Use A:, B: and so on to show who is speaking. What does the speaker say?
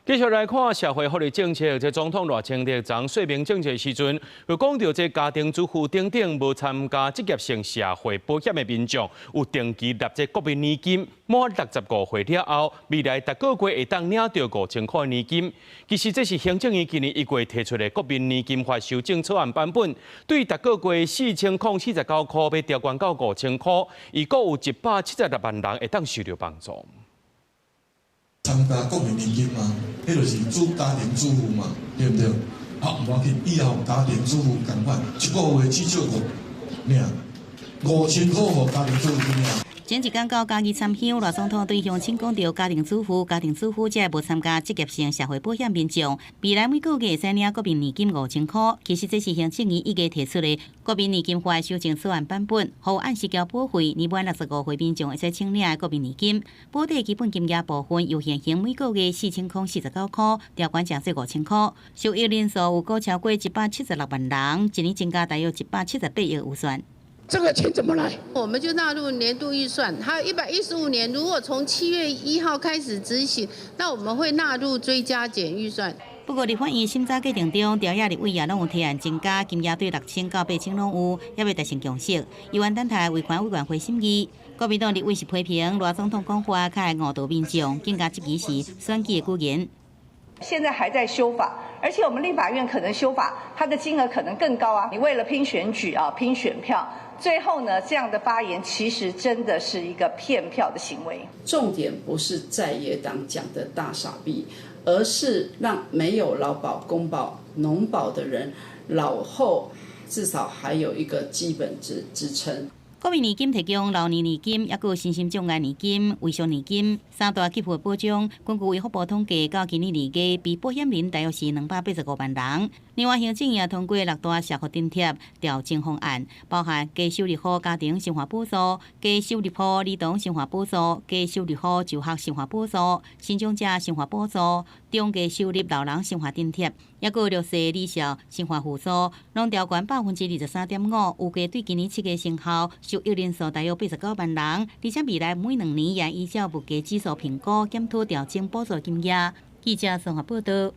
A: 繼續來看社會福利政策，這總統賴清德昨說明政策時陣，有講著這家庭主婦等等無參加職業性社會保險的民眾，有定期納這國民年金，滿65歲了後，未來逐個月會當領著5000塊的年金。其實這是行政院今年1月提出的國民年金法修正草案版本，對逐個月4049塊，欲調懸到5000塊，預估有176萬人會當受著幫助。
B: 參加國民年金嘛，彼就是主家庭主婦嘛，對毋對？好，無要緊，以後家庭主婦仝款，一個月至少五領5000塊，予家庭主婦去領。
C: 前一工到嘉義參鄉，賴總統對鄉親講著家庭主婦、家庭主婦這無參加職業性社會保險民眾，未來每個月會使領國民年金5000塊。其實這是行政院1月提出的國民年金法修正草案版本，予按時繳保費，年滿65歲民眾會使請領的國民年金，保底基本金額部分由現行每個月4049塊，調懸成做5000塊，受益人數有估超過176萬人，一年增加大約178億預算。
D: 這個錢怎麼來？
E: 我們就納入年度預算。還有115年，如果從7月1號開始執行，那我們會納入追加減預算。
C: 不過立法院審查過程中，朝野立委也攏有提案增加金額，對6000到8000攏有，猶未達成共識。猶原等待維權委員會審議。國民黨立委是批評賴總統講話較會誤導民眾，更加質疑是選舉的語言。
F: 現在還在修法，而且我們立法院可能修法，它的金額可能更高啊！你為了拼選舉啊，拼選票，最後呢，這樣的發言其實真的是一個騙票的行為。
G: 重點不是在野黨講的大傻逼，而是讓沒有勞保、公保、農保的人，老後至少還有一個基本支撐。
C: 國民年金提供老年年金，抑閣有身心障礙年金、遺屬年金三大給付保障。根據衛福部統計，到今年2月，被保險人大約是285萬人。另外，行政院也通過六大社福津貼調整方案，包含低收入戶家庭生活補助、低收入戶兒童生活補助、低收入戶就學生活補助、身障者生活補助、中低收入老人生活津貼，抑閣弱勢兒少生活輔助，攏調懸23.5%，預計對今年7月生效，受益人數大約89萬人，而且未來每2年也依照物價指數評估檢討調整補助金額。記者綜合報道。